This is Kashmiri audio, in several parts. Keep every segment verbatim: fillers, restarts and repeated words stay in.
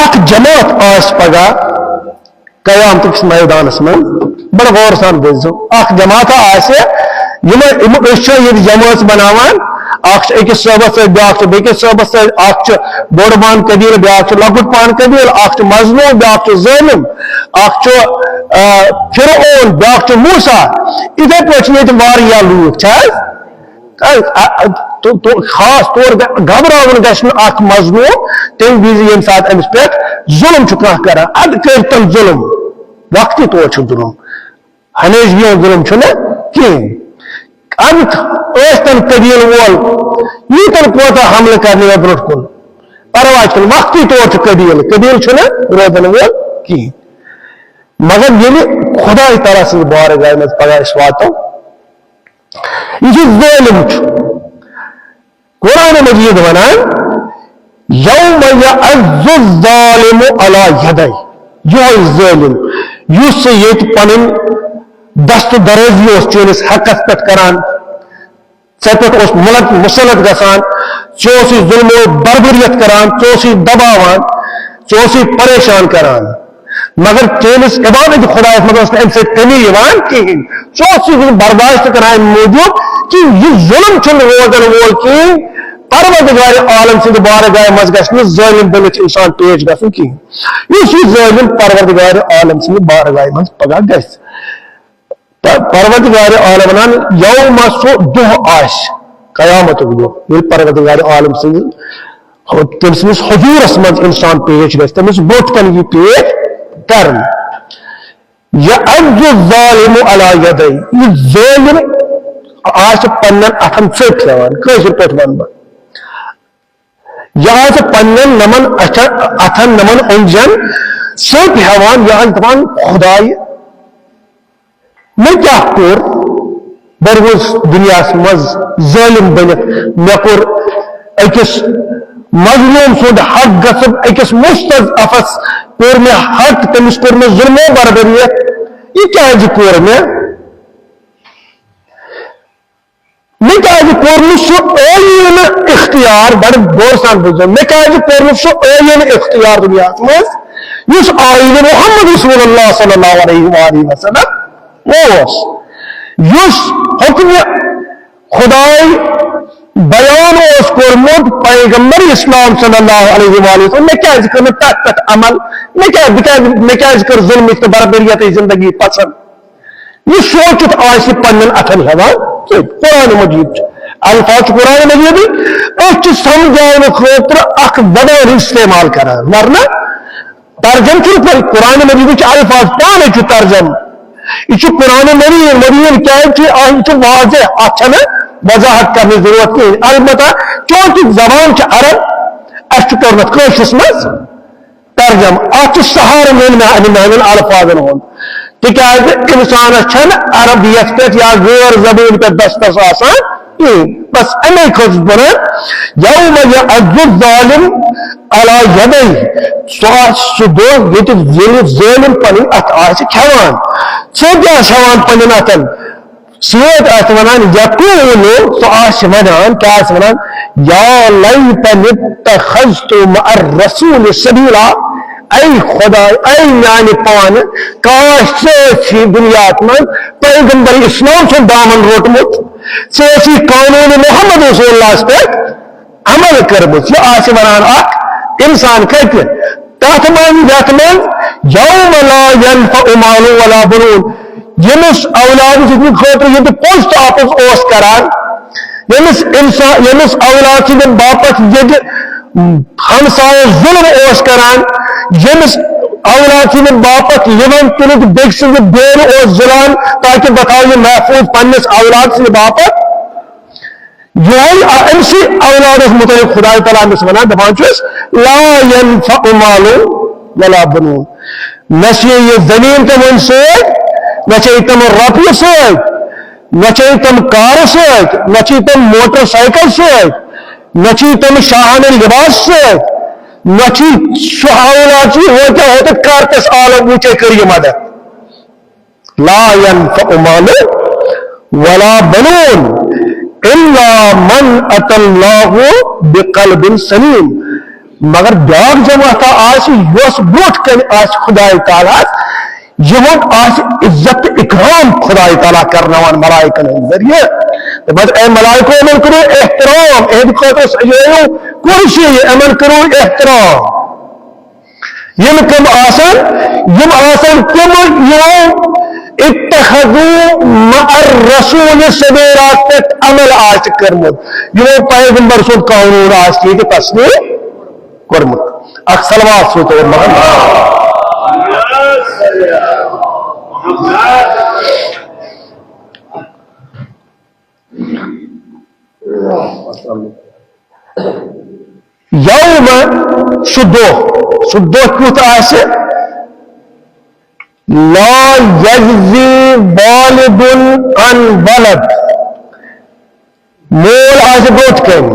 اکھ جماعت آسہِ پگاہ قیامتٕکِس میدانس منٛز، بڑٕ غور سان بوٗزِو، اکھ جماعت آسہِ، یِم یِم أسۍ چھِ ییٚتہِ جمٲژ بناوان، اکھ چھُ أکِس صٲبس سۭتۍ، بیٛاکھ چھُ بیٚکِس صٲبس سۭتۍ، اکھ چھُ بوٚڑ پہن قبیٖلہٕ، بیٛاکھ چھُ لۄکُٹ پہن قبیٖلہٕ، اکھ چھُ مظلوم، بیٛاکھ چھُ ظٲلِم، اکھ چھُ آ، فرعون، بیٛاکھ چھُ موسیٰ۔ یِتھے پٲٹھۍ چھِ ییٚتہِ واریاہ لوٗکھ، چھِ حظ؟ آ، آ، تو- تو- خاص طور گہ- گھبراوُن گژھِ نہٕ اکھ مظلوم تَمہِ وِزِ ییٚمہِ ساتہٕ أمِس پٮ۪ٹھ ظُلُم چھُ کانٛہہ کران۔ اَدٕ کٔرۍتن ظُلُم، وقتی طور چھُ ظُلُم، ہمیشہٕ یِہُنٛد ظُلُم چھُنہٕ کِہیٖنۍ۔ اَدٕ ٲسۍتن قبیٖلہٕ وول، ییٖتن کوتاہ حملہٕ کرنہٕ مےٚ برٛونٛٹھ کُن، پرواے چھُنہٕ، وقتی طور چھُ قبیٖلہٕ، قبیٖلہٕ چھُنہٕ روزن وول کِہیٖنۍ۔ مگر ییٚلہِ خۄداے تعالیٰ سٕنٛزِ بارگاہہِ منٛز پگاہ أسۍ واتو، یہِ چھُ ظٲلِم چھُ۔ قرآن مجید ونان، "یوم یعض الظالم علی یدی"، یِہوٚے ظٲلِم، یُس سُہ ییٚتہِ پنٕنۍ دست درٲزی اوس چٲنِس حقس پٮ۪ٹھ کران، ژےٚ پٮ۪ٹھ اوس مُلت-، مُسلط گژھان، ژےٚ اوسُے ظُلمو بربریت کران، ژےٚ اوسُے دباوان، ژےٚ اوسُے پریشان کران۔ مگر چٲنِس عبادت خۄدایَس منٛز ٲس نہٕ اَمہِ سۭتۍ کٔمی یِوان کِہیٖنۍ۔ ژےٚ اوسُے یہِ برداشت کران اَمہِ موٗجوٗب کہِ یہِ ظُلم چھُنہٕ روزن وول کِہیٖنۍ۔ پروردگار عالم سٕنٛدِ بارگاہہِ منٛز گژھِ نہٕ ظٲلِم بٔنِتھ اِنسان پیش گژھُن کِہیٖنۍ۔ یُس یہِ ظٲلِم پروردگار عالم سٕنٛدِ بارگاہہِ منٛز پگاہ گژھِ۔ تہٕ پروردگار عالم ونان، یوم، سُہ دۄہ آسہِ، قیامتُک دۄہ، ییٚلہِ پروردگار عالم سٕنٛدِ، تٔمۍ سٕنٛدِس حضوٗرس منٛز اِنسان پیش گژھِ، تٔمِس برٛونٛٹھ کَنہِ یی پیش کرنہٕ۔ یعض الظالم علی یدی، یہِ ظٲلِم آسہِ پننٮ۪ن اَتھن ژٔٹۍ ہٮ۪وان، کٲشِر پٲٹھۍ وَنہٕ بہٕ۔ یہِ آسہِ پننٮ۪ن نَمَن اَتھن، اَتھن نَمَن أنٛجن ژٔٹۍ ہٮ۪وان، یہِ آسہِ دَپان، خۄدایہِ، مےٚ کیٛاہ کوٚر؟ بہٕ روٗدُس دُنیاہَس منٛز ظٲلِم بٔنِتھ، مےٚ کوٚر أکِس مظلوٗم سُنٛد حق غصب، أکِس مستضعفس کوٚر مےٚ حق، تٔمِس کوٚر مےٚ ظُلمو بربریت، یہِ کیٛازِ کوٚر مےٚ؟ مےٚ کیٛازِ کوٚر نہٕ سُہ ٲیٖنہٕ اختیار؟ بڑٕ غور سان بوٗزِو، مےٚ کیٛازِ کوٚر نہٕ سُہ ٲیٖنہٕ اختیار دُنیاہَس منٛز، یُس آیٖنہٕ محمد رسول اللہ صلی اللہ علیہ وآلہ وسلم اوس، یُس حُکمِ خۄداے بیان اوس کوٚرمُت پیغمبر اسلام صلی اللہ علیہ وآلہ وسلم؟ مےٚ کیٛازِ کٔر نہٕ تَتھ پٮ۪ٹھ عمل؟ مےٚ کیٛازِ، بہٕ کیٛازِ، مےٚ کیٛازِ کٔر ظُلمٕچ تہٕ بربریتٕچ زندگی پسنٛد؟ یہِ سوٗنٛچِتھ آسہِ پننٮ۪ن اَتھن ہٮ۪وان ژٔٹۍ۔ قرآن مجیٖد چھُ، الفاظ چھُ قرآن مجیٖدٕے، أسۍ چھِ سمجھاونہٕ خٲطرٕ اکھ زبان استعمال کران، ورنہ ترجمہٕ چھُنہٕ قرآن مجیٖدٕکۍ الفاظ پانَے چھُ ترجمہٕ۔ یہِ چھُ قرآن مبیٖن، مبیٖن کیٛازِ چھُ؟ اَتھ چھُ واضح، اَتھ چھَنہٕ وضاحت کرنٕچ ضروٗرت کِہیٖنۍ۔ البتہ چونکہ زبان چھِ عرب، اَسہِ چھُ کوٚرمُت کٲشرِس منٛز ترجمہٕ۔ اَتھ چھُ سہارٕ میون میانٮ۪ن، میانٮ۪ن الفاظن ہُنٛد۔ تِکیٛازِ اِنسانَس چھَنہٕ عربیَس پٮ۪ٹھ یا غٲر زبٲنۍ پٮ۪ٹھ دسترس آسان کِہیٖنۍ۔ بس اَمے خٲطرٕ چھُس بَنان، یوم یعض الظالم علی یدی، سُہ آسہِ سُہ دۄہ ییٚتہِ ییٚلہِ ظٲلِم پَنٕنۍ اَتھٕ آسہِ کھٮ۪وان۔ سُہ تہِ آسہِ ہٮ۪وان پَنٕنٮ۪ن اَتھَن۔ سۭتۍ آسہِ وَنان، یقول، سُہ آسہِ وَنان، کیٛاہ آسہِ وَنان؟ یا لیتنی اتخذت مع الرسول سبیلا، اے خۄداے، اے میانہِ پانہٕ، کاش ژےٚ ٲسی دُنیاہَس منٛز پیغمبر اسلام سُنٛد دامن روٚٹمُت، ژےٚ ٲسی قانوٗن محمد رسول اللہَس پٮ۪ٹھ عمل کٔرمٕژ۔ یہِ آسہِ وَنان اکھ اِنسان کَتہِ؟ تَتھ منٛز، یَتھ منٛز یوم لا ینفع مال ولا بنون، ییٚمِس اولاد سٕنٛدِ خٲطرٕ ییٚتہِ پوٚز تحفظ اوس کران، ییٚمِس اِنسان، ییٚمِس اولاد سٕنٛدِ باپتھ ییٚتہِ ہمسایَس ظُلم اوس کران، ییٚمِس اولاد سٕنٛدِ باپتھ یِوان تُلِتھ بیٚکہِ سٕنٛدِ بیرِ اوس زُلان تاکہِ بہٕ تھاوٕ یہِ محفوٗظ پننِس اولاد سٕنٛدِ باپتھ۔ یِہوٚے آ-، أمۍ سٕے اولادس مُتعلِق خۄداے تعالیٰ أمِس وَنان، دَپان چھُس، لا ینفع مال ولا بنون۔ نہ چھِ یہِ زٔمیٖن تِمن سۭتۍ، نہ چھِ تِم رۄپیہِ سۭتۍ، نہ چھِ تِم کارٕ سۭتۍ، نہ چھِ تِم موٹر سائیکل سۭتۍ، نہ چھِ تِم شاہانہ لباس سۭتۍ، نہ چھِ سُہ اولاد چھُ ہوتہِ ہوتہِ کر تس عالم وٕچھے کٔر یہِ مدد۔ لا ينفع مال ولا بنون إلا من أتى الله بقلب سليم۔ مگر بیاکھ جماعت آسہِ، یۄس برونٛٹھ کنہِ آسہِ خدای تعالیٰ ہس، یِہُنٛد آسہِ عزت تہٕ اکرام خدای تعالیٰ کرناوان ملائکن ہٕنٛدِ ذٔریعہٕ۔ دپان، اے ملائکو، یِمن کٔرِو احترام، اِہِنٛدِ خٲطرٕ سجٲیِو کرسی، یِمن کٔرِو احترام۔ یِم کم آسن؟ یِم آسن تِم، یِمو اتخذوا مع الرسول سبیلا، پٮ۪ٹھ عمل آسہِ کٔرمٕژ، یِمو پیغمبر سُنٛد قانون آسہِ ییٚتہِ تسلیم کوٚرمُت۔ اکھ صلوات سوٗزتو محمد۔ یوم، سُہ دۄہ، سُہ دۄہ کیُتھ آسہِ؟ لا یجزی والد عن ولد، مول آسہِ برونٛٹھ کنہِ،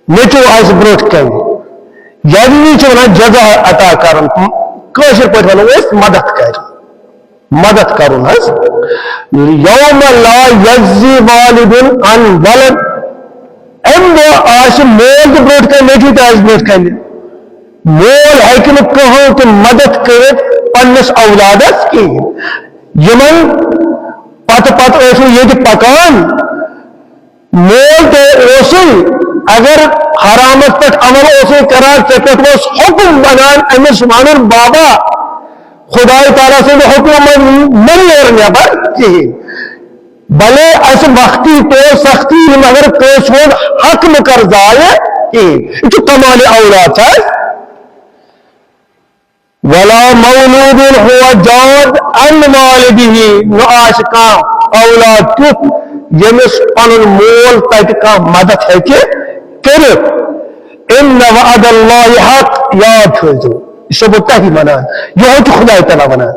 نیٚچو آسہِ برونٛٹھ کنہِ، یعنی چھِ ونان جزا عطا کرُن، کٲشِر پٲٹھۍ ونو أسۍ مدد کرِ، مدد کرُن حظ۔ یوم لا یجزی والد عن ولد، امہِ دۄہ آسہِ مول تہِ برونٛٹھ کنہِ، نیٚچو تہِ آسہِ برونٛٹھ کنہِ۔ مول ہیٚکہِ نہٕ کٕہٕنۍ تہِ مدد کٔرِتھ پننِس اولادس کِہیٖنۍ۔ یِمن پتہٕ پتہٕ ٲسوٕ ییٚتہِ پکان، مول تہِ اوسُے، اگر حرامس پٮ۪ٹھ عمل اوسُے کران، ژےٚ پٮ۪ٹھ اوس حکم بنان أمِس ونُن، بابا، خدای تعالیٰ سٕنٛدِ حکمہٕ منٛز مہ نیرٕ نٮ۪بر کِہیٖنۍ۔ بلے اسہِ وقتی پیٚو سختی، مگر کٲنٛسہِ ہُنٛد حق مہٕ کر ضایع کِہیٖنۍ۔ یہِ چھُ کمال اولاد، چھا؟ ولا مولود هو جاز عن والده، نہ آسہِ کانٛہہ اولاد تیُتھ ییٚمِس پنُن مول تتہِ کانٛہہ مدد ہیٚکہِ کٔرِتھ۔ ان وعد اللہ حق، یاد تھٲوزیو، یہِ چھُسو بہٕ تۄہہِ ونان، یِہوٚے چھُ خداے تعالیٰ ونان۔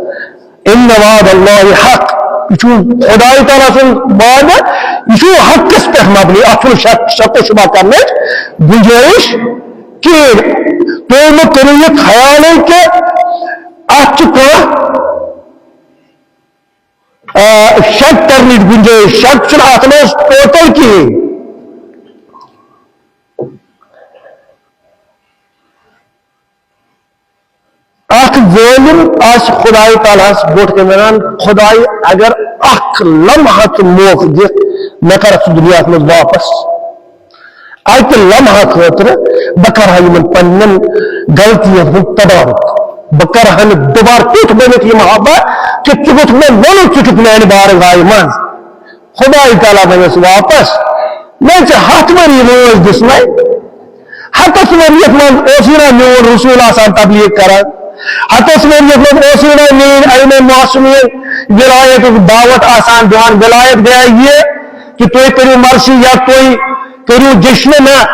ان وعد اللہ حق، یہِ چھُ خداے تعالیٰ سُنٛد وعدٕ، یہِ چھُ حقس پٮ۪ٹھ مبنی، اتھ چھُنہٕ شک، شک و شبہ کرنٕچ گنجٲیش کِہیٖنۍ۔ تُہۍ مہٕ کٔرِو یہِ خیالٕے کہِ اتھ چھُ کانٛہہ، آ، شک کرنٕچ گنجٲیش، شک چھُنہٕ اتھ منٛز ٹوٹل کِہیٖنۍ۔ اکھ ظٲلم آسہِ خداے تعالیٰ ہس برونٛٹھ کنہِ ونان، خداے اگر اکھ لمحہ تہِ موقعہٕ دِتھ، مےٚ کرکھ ژٕ دُنیاہس منٛز واپس۔ اکہِ لمحہ خٲطرٕ بہٕ کرٕ ہا یِمن پننٮ۪ن غلطین ہُنٛد تدارک، بہٕ کرٕ ہا نہٕ دُبارٕ تیُتھ بٔنِتھ یہِ محبت کہِ ژٕ گوٚژھ مےٚ وَنُن ژٕ چھُکھ میانہِ بارگاہہِ منٛز۔ خداے تعالیٰ ونٮ۪س واپس، مےٚ ژےٚ ہتھ ؤری وٲنٛس دِژمے، ہتس ؤرۍ یس منٛز اوسُے نا میون رسول آسان تبلیغ کران، ہتس ؤرۍ یس منٛز اوسُے نا میٲنۍ ائمہ معصومین ولایتُک دعوت آسان دِوان۔ ولایت گٔیے یہِ کہِ تُہۍ کٔرِو مرثیت، تُہۍ کٔرِو جشن، نہ،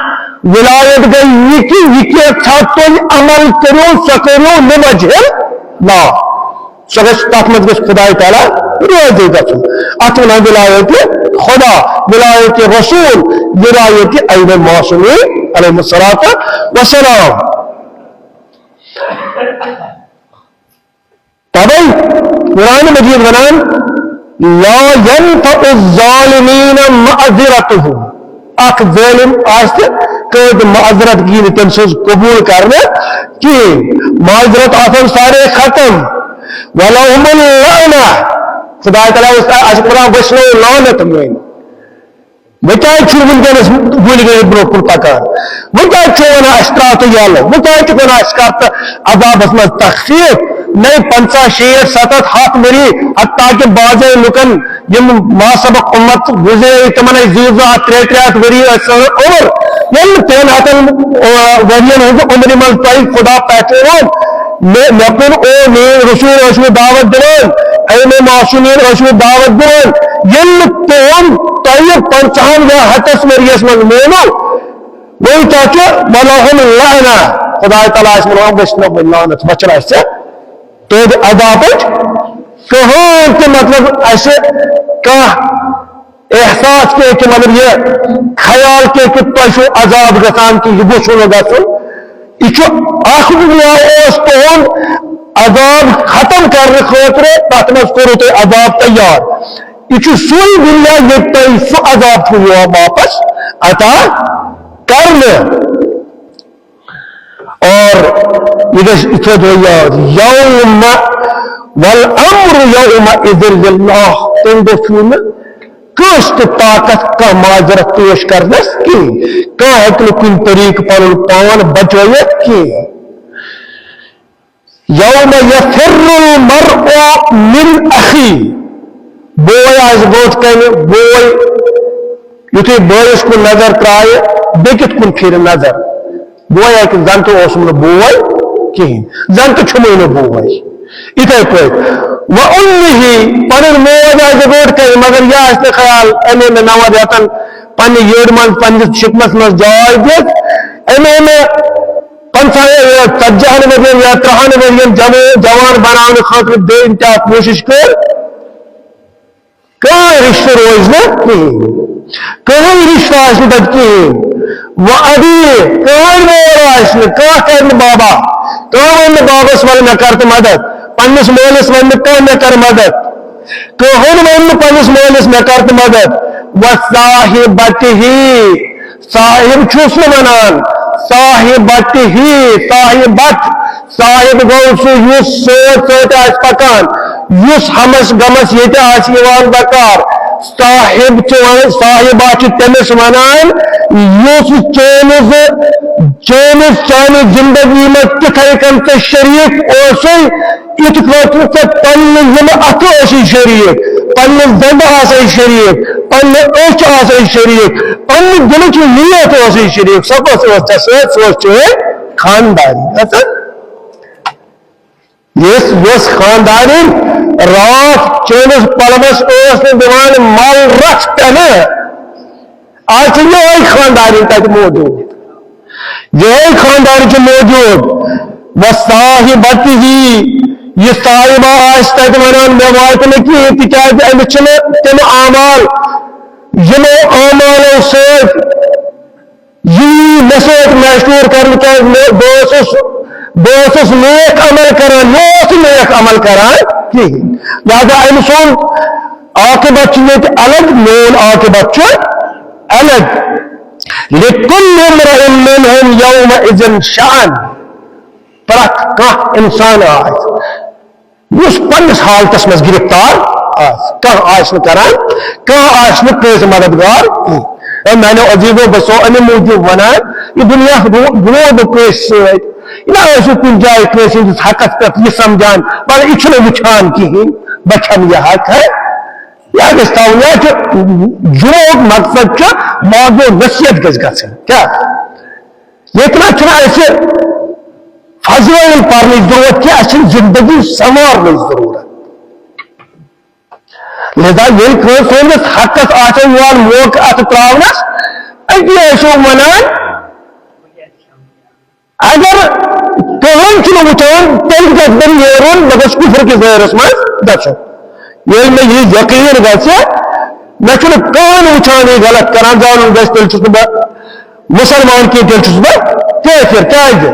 ولایت گٔے یہِ کہِ یہِ کینٛژھا تُہۍ عمل کٔرِو، سۄ کٔرِو نہٕ وجہ اللہ۔ سۄ گژھِ، تتھ منٛز گژھِ خداے تعالیٰ رٲضی گژھُن۔ اتھ ونان ولایت خدا، ولایت رسول، ولایت ائمہ معصومین علیہم الصلوۃ والسلام۔ توے قرآن مجید ونان، لا ينفع الظالمين معذرتهم۔ اکھ ظٲلم آسہِ، کٲنٛسہِ معذرت یی نہٕ تٔمۍ سٕنٛز قبول کرنہٕ کِہیٖنۍ۔ معذرت آسن سارے ختم۔ ولهم اللعنة۔ خداے تعالیٰ اوس اَسہِ وَنان، وٕچھنو لعنت میٲنۍ۔ وۄنۍ کیٛازِ چھُو وٕنکیٚنَس گُلۍ گٔیِتھ برونٛہہ کُن پکان؟ وۄنۍ کیٛازِ چھُو وَنان اَسہِ ترٛاو تہٕ یَلہٕ؟ وۄنۍ کیٛازِ چھُکھ وَنان اَسہِ کر تہٕ عذابَس منٛز تخفیف؟ نَے پنٛژاہ، شیٹھ، ستتھ، ہَتھ ؤری، حتیٰ کہِ بعضے لُکَن یِم ما سبق اُمت گُزرے، تِمَن ٲسۍ زٕ زٕ ہَتھ، ترٛےٚ ترٛےٚ ہَتھ ؤری ٲسۍ سٲنۍ عمر۔ ییٚلہِ نہٕ ترٛٮ۪ن ہَتَن، آ، ؤرِین ہٕنٛزِ عمرِ منٛز تۄہہِ خدا پہچانوو، مےٚ، مےٚ کوٚر، او میٲنۍ رسول ٲسوٕ دعوت دِوان، ائمہ معصومین ٲسوٕ دعوت دِوان، ییٚلہِ نہٕ تِہُنٛد تۄہہِ پنٛژاہن یا ہتس ؤرۍیَس منٛز مونو، وۄنۍ کیٛاہ چھُ؟ ولہم لعنہ، خداے تعالیٰ آسہِ ونان، گژھِ نہٕ وۄنۍ لعنت مچھر آسہِ ژےٚ تُہنٛدِ عذابٕچ کٕہٕنۍ تہِ، مطلب، اسہِ کانٛہہ احساس کینٛہہ کہِ، مطلب، یہِ خیال کینٛہہ کہِ تۄہہِ چھُو عذاب گژھان کہِ یہِ گوٚژھوُ نہٕ گژھُن۔ یہِ چھُ اکھ دُنیا اوس تُہُنٛد عذاب ختم کرنہٕ خٲطرٕ، تتھ منٛز کوٚروُ تۄہہِ عذاب تیار۔ یہِ چھُ سُے دُنیا ییٚتہِ تۄہہِ سُہ عذاب چھُو یِوان واپس عطا کرنہٕ۔ یہِ گژھِ یِتھے دۄہ یاد، یوم، والامر یومئذ للہ، تَمہِ دۄہ چھُنہٕ کٲنٛسہِ تہِ طاقت کانٛہہ معذرت پیش کرنس کِہیٖنۍ، کانٛہہ ہیٚکہِ نہٕ کُنہِ طریٖقہٕ پنُن پان بچٲوِتھ کِہیٖنۍ۔ یوم یفر المرء من اخی، بوے آسہِ برونٛٹھ کنہِ، بوے یُتھُے بٲیِس کُن نظر ترایہِ، بیٚیہِ کِتھ کُن پھِرِ نظر؟ گویا کہِ زن تہِ اوسُم نہٕ بوے کِہیٖنۍ، زن تہِ چھُمٕے نہٕ بوے۔ یِتھے پٲٹھۍ، و امہ، پنٕنۍ موج آسہِ برونٛٹھ کنہِ، مگر یہِ آسہِ نہٕ خیال، أمۍ أنۍ مےٚ نوَد یتن پننہِ یٔڈ منٛز، پننِس شِکمس منٛز جاے دِژ، أمۍ أنۍ مےٚ پنٛژاہ، ژتجی ہن ؤرین یا ترٕٛہن ؤرین جوان، جوان بناونہٕ خٲطرٕ بیٚیہِ تہِ اکھ کوٗشش کٔر، کانٛہہ رشتہٕ روزِ نہٕ کِہیٖنۍ، کٕہٕنۍ رشتہٕ آسہِ نہٕ تتہِ کِہیٖنۍ۔ و ابی، کٕہٕنۍ مول آسہِ نہٕ، کانٛہہ کرِ نہٕ بابا، کانٛہہ ونہِ نہٕ بابس ول مےٚ کر تہٕ مدد، پننِس مٲلِس ونہِ نہٕ کانٛہہ مےٚ کر مدد، کٕہٕنۍ ونہِ نہٕ پننِس مٲلِس مےٚ کر تہٕ مدد۔ و صاحبتہ، صاحب چھُس نہٕ ونان، صاحبتہ، صاحبت، صاحب گوٚو سُہ یُس سۭتۍ سۭتۍ آسہِ پکان، یُس ہمس گمس ییٚتہِ آسہِ یِوان بکار۔ صاحب چھُ ون-، صاحبہ چھُ تٔمِس ونان، یُس چٲنِس، چٲنِس، چانہِ زندگی منٛز تِتھے کٔنۍ ژےٚ شریٖک اوسُے، یِتھ پٲٹھۍ ژےٚ پننہِ یِمہٕ اَتھٕ ٲسی شریٖک، پننہِ زنٛگہٕ آسے شریٖک، پننہِ أچھ آسے شریٖک، پننہِ دِلٕچ نیت ٲسٕے شریٖک، سۄ کۄس ٲس ژےٚ سۭتۍ؟ سۄ ٲس چٲنۍ خاندارِنۍ۔ اَتھ یۄس، یۄس خاندارِنۍ راتھ چٲنِس پلوس ٲس نہٕ دِوان مل رژھ پٮ۪نہٕ، آز چھِ یِہوٚے خاندارِنۍ تَتہِ موجوٗد۔ یِہوٚے خاندارِنۍ چھِ موجوٗد۔ وصاحبتہ، یہِ صاحبہ آسہِ تَتہِ وَنان، مےٚ واتہِ نہٕ کِہیٖنۍ، تِکیٛازِ أمِس چھِنہٕ تِم اعمال، یِمو اعمالو سۭتۍ یی مےٚ سۭتۍ مشہوٗر کرنہٕ، کیٛازِ مےٚ، بہٕ اوسُس، بہٕ اوسُس نیک عمل کران، یہِ اوس نہٕ نیک عمل کران کِہیٖنۍ۔ لہذا أمۍ سُنٛد عاقبت چھُ ییٚتہِ الگ، میون عاقبت چھُ الگ۔ لِکُلِّ امْرِئٍ مِنْهُمْ یَوْمَئِذٍ شَأْنٌ، پرٛٮ۪تھ کانٛہہ اِنسان آسہِ یُس پننِس حالتس منٛز گرفتار آسہِ، کانٛہہ آسہِ نہٕ کران، کانٛہہ آسہِ نہٕ کٲنٛسہِ مددگار کینٛہہ۔ اے میانیو عزیزو، بہٕ چھُسو اَمہِ موٗجوٗب وَنان، یہِ دُنیا رو-، روو نہٕ کٲنٛسہِ سۭتۍ۔ یہِ نہ ٲسِو کُنہِ جایہِ کٲنٛسہِ ہٕنٛدِس حقس پٮ۪ٹھ یہِ سمجھان، مگر یہِ چھُنہٕ وٕچھان کِہیٖنۍ، بہٕ کھٮ۪مہٕ یہِ حق ہے۔ یا گژھِ تھاوُن، یا چھُ جمعُک مقصد چھُ واضح نصیحت گژھِ گژھٕنۍ۔ کیٛاہ؟ ییٚتہِ نہ چھُنہٕ اَسہِ فضٲیِل پرنٕچ ضروٗرت کینٛہہ، اَسہِ چھِ زندگی سنوارنٕچ ضروٗرت۔ لہذا ییٚلہِ کٲنٛسہِ ہٕنٛدِس حقس آسن یِوان موقعہٕ اَتھٕ ترٛاونس، أتی ٲسِو وَنان، اگر کٕہٕنۍ چھُنہٕ وٕچھان، تیٚلہِ گژھِ مےٚ نیرُن، مےٚ گژھِ کُفر کِس دٲیرس منٛز گژھُن۔ ییٚلہِ مےٚ یہِ یقیٖن گژھِ، مےٚ چھُنہٕ کٕہٕنۍ وٕچھان یہِ غلط کران، زانُن گژھِ، تیٚلہِ چھُس نہٕ بہٕ مُسلمان کینٛہہ، تیٚلہِ چھُس بہٕ کٲفِر۔ کیٛازِ؟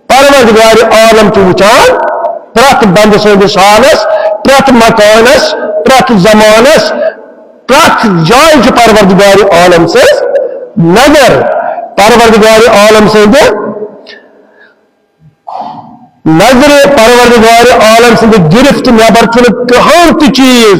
پروردگار عالم چھُ وٕچھان پرٛٮ۪تھ بندٕ سٕنٛدِس حالس، پرٛٮ۪تھ مکانس، پرٛٮ۪تھ زمانس، پرٛٮ۪تھ جایہِ چھُ پروردگار عالم سٕنٛز نظر۔ پروردگار عالم سٕنٛدِ نظرِ، پروردگار عالم سٕنٛدِ گرفت نٮ۪بر چھُنہٕ کٕہٕنۍ تہِ چیٖز،